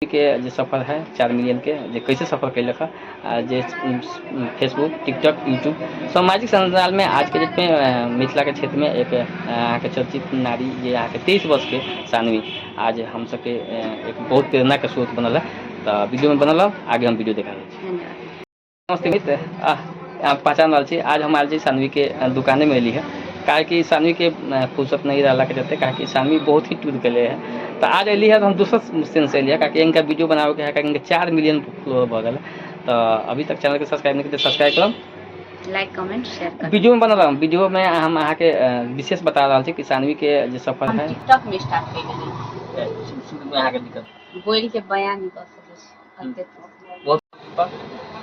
के जे सफर है 4 मिलियन के जे कैसे सफर कैलक है, आ जे फेसबुक, टिकटॉक, यूट्यूब, सामाजिक सञ्जालमे आज के डेटमे मिथिलाके क्षेत्रमे एक अहाँके चर्चित नारी, जे अहाँके 23 वर्षके सानवी आज हम सबके एक बहुत प्रेरणाके स्रोत बनल है। तऽ वीडियोमे बनल रहब, आगे हम वीडियो देखा रहल छी। धन्यवाद। नमस्ते मित्र, अहाँ पहचान रहल छी। आज हम आयल छी सानवी के दुकाने में एली है, काहे कि सानवी के फुर्सत नहीं रहला के चलते, काहे कि सानवी बहुत ही टूर गेले है। तऽ आज एली है तऽ हम दोसर सेंस एली है, काहे इनका वीडियो बनावे के है, काहे इनके 4 मिलियन फॉलोअर भऽ गेल है। तऽ अभी तक चैनल के सब्सक्राइब नहीं करते, सब्सक्राइब करब। लाइक, कमेंट, शेयर कर। वीडियो में बनल रहब। वीडियो में हम अहाँके विशेष बता रहल छी कि सानवी के जे सफर हम है। टिकटॉक में स्टार्ट कैले रही। शुरू में अहाँके दिक्कत? बोल के बयान नहीं कर सकै छी, अते खुशी। बहुत पर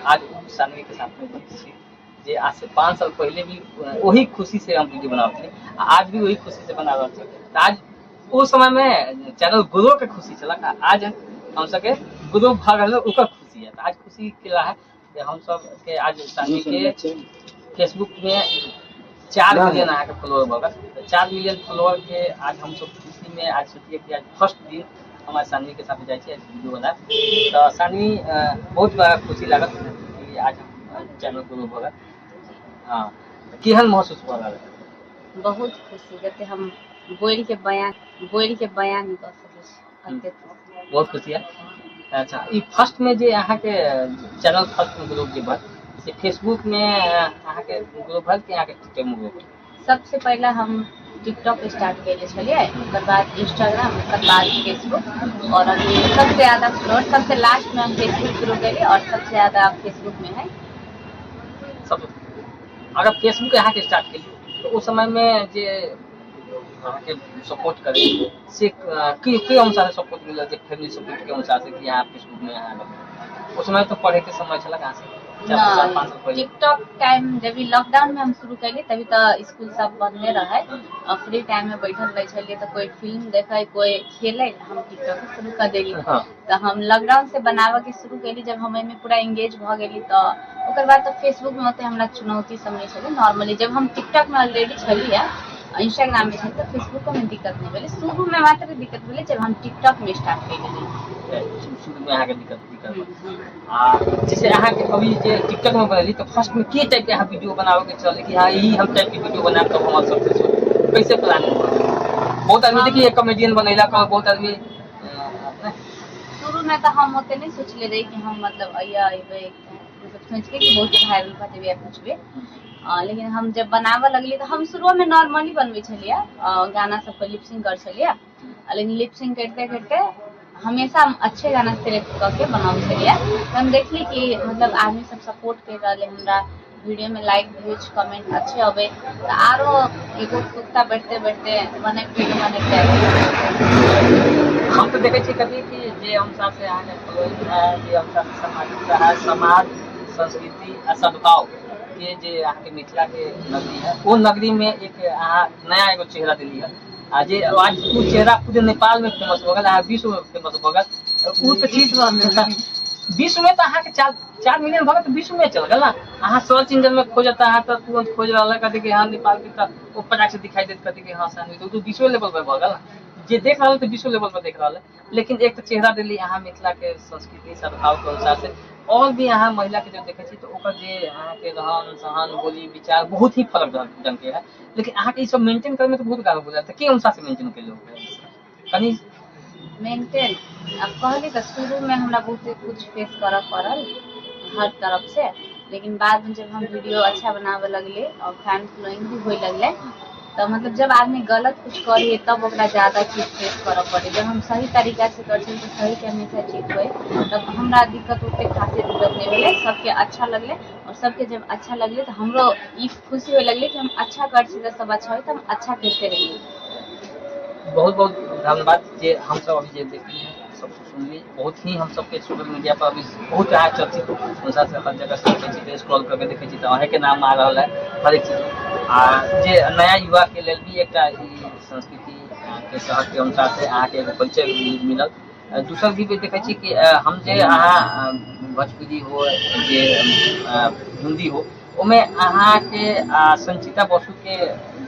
आज उ सानवी के साथ में छी, जे आज से 5 साल पहले भी वही खुशी से हम वीडियो बनाते थे, आज भी वही खुशी से बना रहल छी। तऽ आज ओ समय में चैनल ग्रो के खुशी छलक आ आज हम सबके ग्रो भऽ रहल ओकर खुशी है। तऽ आज खुशी केला है जे हम सब के आज सानवी के फेसबुक में 4 मिलियन अहाँके फॉलोअर भऽ गेल। तऽ 4 मिलियन फॉलोअर के आज हम सब खुशी में आज सोचिए कि आज फर्स्ट दिन हम आज सानवी के साथ जाइ छी आज वीडियो बनाए। तऽ सानवी, बहुत बड़ा खुशी लागल कि आज हम चैनल ग्रो भऽ गेल। हँ, तऽ केहन महसूस भऽ रहल है? बहुत खुशी, जते हम बोल के बयान नहीं कर सकै छी, अते खुशी। बहुत खुशी है। अच्छा, ई फर्स्ट में जे अहाँके चैनल फर्स्ट में ग्रो जे भेल, से फेसबुक में अहाँके ग्रो भेल कि अहाँके टिकटॉक में ग्रो भेल? सबसे पहले हम टिकटॉक स्टार्ट कैले छलियै, ओकर बाद इंस्टाग्राम, ओकर बाद फेसबुक और अभी सबसे ज्यादा फॉलोअर, सबसे लास्ट में हम फेसबुक शुरू कैली और सबसे ज्यादा फेसबुक में है। सब अगर फेसबुक अहाँके स्टार्ट केली तऽ ओ समयमे जे अहाँके सपोर्ट करे से के अनुसार सपोर्ट मिलल, जे फैमिली सपोर्ट के अनुसार से कि अहाँ फेसबुक में अहाँ लगल? ओ समय तऽ पढ़े के समय छलक अहाँ से 4, 5 साल पहिले। टिकटॉक टाइम जब लॉकडाउन में हम शुरू कैली, तभी तो स्कूल सब बंदे रहे और फ्री टाइम में बैठल रहे छलियै, तऽ कोई फिल्म देखे, कोई खेले, हम टिकटॉक शुरू कर देली। तऽ हम लॉकडाउन से बनाबऽ के शुरू कैली। जब हम एहिमे पूरा एंगेज भऽ गेली, तऽ ओकर बाद तऽ फेसबुक में ओते हमरा चुनौती सब नहि छलै। नॉर्मली जब हम टिकटॉक में ऑलरेडी छलियै, इंस्टाग्राम में छली, तऽ फेसबुक में दिक्कत नहि भेलै। शुरू में मात्र दिक्कत भेलै जब हम टिकटॉक में स्टार्ट कैले रही। शुरू में अहाँके दिक्कत दिक्कत आ जैसे अहाँके अभी जे टिकटॉक में बनेली, तऽ फर्स्ट में के टाइप के अहाँ वीडियो बनाबे के चले कि हाँ, यही हम टाइप के वीडियो बनाएब तब हमर सक्सेस हो? कैसे प्लानिंग? बहुत आदमी देखिए कॉमेडियन बनेला, बहुत आदमी नहि? शुरू में तऽ हम ओते नहि सोचले रही कि हम मतलब अइया अइबै, मतलब सोच के कि बहुत वायरल भऽ जेबै या कुछ भी। लेकिन हम जब बनाबऽ लगली, तऽ हम शुरू में नॉर्मली बनबै छलियै, गाना सब पर लिपसिंग करै छलियै। लेकिन लिपसिंग करिते करिते हमेशा हम अच्छे गाना सेलेक्ट कऽ के बनाबै छलियै, तऽ हम देखली कि मतलब आदमी सब सपोर्ट कर रहलै हमरा वीडियो में, लाइक, व्यूज, कमेंट अच्छे अबै, तऽ आरो एगो उत्सुकता बढ़ते बढ़ते बनैते बनैते हम तऽ देखै छियै कथी कि जे अनुसार से अहाँके फॉलोइंग है, जे अनुसार से सामाजिक है, समाज, संस्कृति आ सद्भाव के जे अहाँके मिथिला के नगरी है, ओ नगरी में एक अहाँ नया एगो चेहरा देली है आ जे आज ओ चेहरा पूरे नेपाल में फेमस भऽ गेल, अहाँ विश्व में फेमस भऽ गेल। ओ तऽ चीज विश्व में तऽ अहाँके 4 4 मिलियन भऽ गेल, तऽ विश्व में चल गेल ने। अहाँ सर्च इंजन में खोजत अहाँ तऽ तुरंत खोज रहल है कथी कि हाँ, नेपाल के, तऽ ओ फटाक से दिखाई देत कथी कि हाँ, सामने तो विश्व लेवल पर भऽ गेल ने। जे देख रहल है तऽ विश्व लेवल पर देख रहल है। लेकिन एक तऽ चेहरा देली अहाँ मिथिला के संस्कृति सद्भाव के अनुसार से, और भी अहाँ महिला के जब देखै छी तऽ ओकर जे अहाँके रहन सहन, बोली, विचार बहुत ही फरक ढंग के है। लेकिन अहाँके ई सब मेंटेन करे में तऽ बहुत गालो बुझायल, तऽ के अनुसार से मेंटेन केलहुँ कनि? मेंटेन आब कहली तऽ शुरू में हमरा बहुते कुछ फेस करऽ पड़ल हर तरफ से। लेकिन बाद में जब हम वीडियो अच्छा बनाबऽ लगली और फैन फॉलोइंग भी होए लगलै, तऽ मतलब जब आदमी गलत कुछ करी तब ओकरा ज्यादा चीज फेस करऽ पड़े। जब हम सही तरीका से करै छियै तऽ सही के हमेशा जीत होइ। तब हमरा दिक्कत ओते खासे दिक्कत नहि भेलै। सबके अच्छा लगलै और सबके जब अच्छा लगलै, तऽ हमरो ई खुशी होए लगलै कि हम अच्छा करै छी तऽ सब अच्छा होइ, तऽ हम अच्छा करिते रहियै। बहुत बहुत धन्यवाद। जे हमसब अभी जे देखली है, सब सुनली, बहुत ही हम सबके सोशल मीडिया पर अभी बहुत अहाँ चर्चित अनुसार से हर जगह से देखै छी, स्क्रॉल करके देखै छी तऽ अहींके नाम आ रहल है हरेक चीज। आ जे नया युवा के लेल भी एकटा ई संस्कृति के शहर के अनुसार से अहाँके एगो परिचय मिलल। दोसर भी देखै छी कि हम जे अहाँ भोजपुरी हो, जे हिंदी हो, ओमे अहाँके आ संचिता बसु के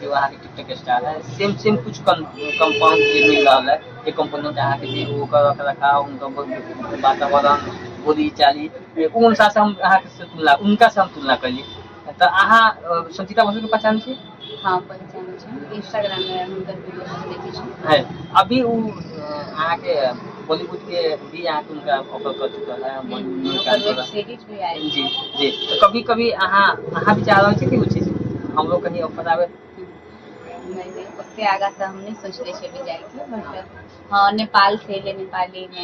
जो अहाँके टिकटॉक स्टार है, सेम सेम कुछ कंपाउंड जे मिल रहल है। के कंपोनेंट अहाँके जे ओकर रख रखाव, हुनकर वातावरण, बोली चाली, ओ अनुसार से हम अहाँके से तुलना, उनका से हम तुलना कैली। तऽ अहाँ संचिता बसु के पहचान छी? हँ, पहचान छै। इंस्टाग्राम में हुनकर वीडियो सब देखै छी। है, अभी उ अहाँके बॉलीवुड के भी अहाँके उनका ऑफर कर चुकल है, बॉलीवुड में ओकर काम कर वेब रहा। सीरीज भी आयल। जी जी तऽ कभी कभी अहाँ अहाँ भी चाह रहल छी कि ओ चीज हमरो कहीं ऑफर आवे? नहीं नहीं, ओते आगा तऽ हम नहि सोचले छियै अभी जाइके, बट हँ, नेपाल से एलै, नेपाली में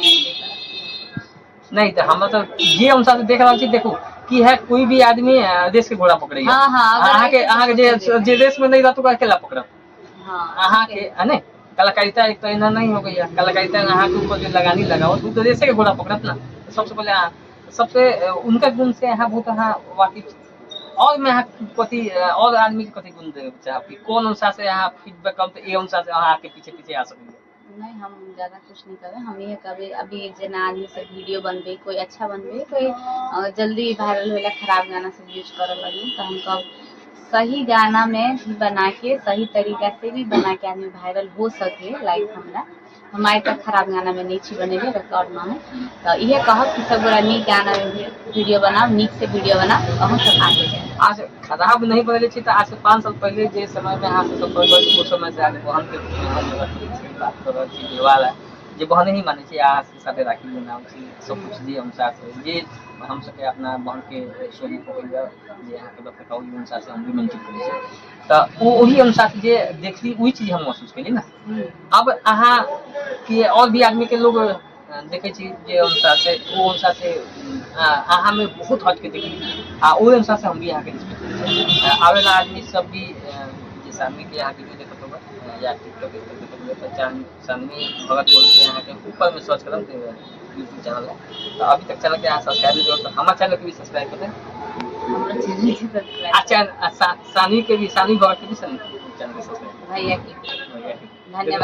नहीं, तऽ हमरा तऽ जे अनुसार से देख रहल छी, देखू की है, कोई भी आदमी देश के घोड़ा पकड़ैया। हाँ हाँ अगर अहाँके ऐसे अहाँके जे सोचल जे देश में नहीं रहत ओकरा अकेला पकड़त। अहाँके ठीक है। नहीं, कलाकारिता एक तो एना नहीं हो गई है। कलाकारिता अहाँके ऊपर जे लगानी लगाओ, उ तो देशे के घोड़ा पकड़त ना। सबसे पहले अहाँ सबसे उनका गुण से अहाँ बहुत अहाँ वाकिफ छी। और मैं अहाँ कथी और आदमी के कथी गुण देबे चाहब कि कोन अनुसार से अहाँ फीडबैक कम तऽ ए अनुसार से अहाँ के पीछे पीछे आ सकैए? नहीं, हम ज्यादा कुछ नहीं कहबै। हम इहे कहबै, अभी जेना आदमी सब वीडियो बनबै, कोई अच्छा बनबै, कोई जल्दी वायरल होला, खराब गाना सब यूज करऽ लगी, तऽ हम कहब सही गाना में भी बना के, सही तरीका से भी बना के आदमी वायरल हो सके। लाइक हमरा हम आइ तक खराब गाना में नहीं छी बनेले, रिकॉर्ड में है। तऽ इहे कहब कि सब गोरा नीक गाना में भी वीडियो बनाउ, नीक से वीडियो बनाउ, अहूँ सब आगे जायब। आज खराब नहीं बनेले छी तऽ आज से 5 साल पहिले जे समय में अहाँ से संपर्क भेल, ओ समय से आज बहन के हम रखले छी, बात कर रहल छी, व्यवहार है जे बहन ही मानै छी, अहाँ के साथे राखी बनाबै छी, सब कुछ जे अनुसार से जे हम सबके अपना बहन के स्वरूप होइए, जे अहाँके बतखाउ, ओहि अनुसार से हम भी मेंटेन करै छी। तऽ ओ ओही अनुसार से जे देखली, ओही चीज हम महसूस केली ना। अब अहाँ के और भी आदमी के लोग देखै छी जे अनुसार से, ओ अनुसार से अहाँ में बहुत हट के देखली आ ओहि अनुसार से हम भी अहाँके रिस्पेक्ट करै छी। आबेला आदमी सब भी जे सामने के अहाँ वीडियो देखत होबै या टिकटॉक देखत होबै, तऽ चांदनी भगत बोल के अहाँके ऊपर में सर्च करब तऽ यूट्यूब चैनल है। तऽ अभी तक चैनल के अहाँ सब्सक्राइब नहीं करब तऽ हमर चैनल के भी सब्सक्राइब कर देब। हमरो चैनल के सब्सक्राइब आ चैनल सानी के भी, सानी भगत के भी चैनल के सब्सक्राइब भैया के। भैया के। धन्यवाद।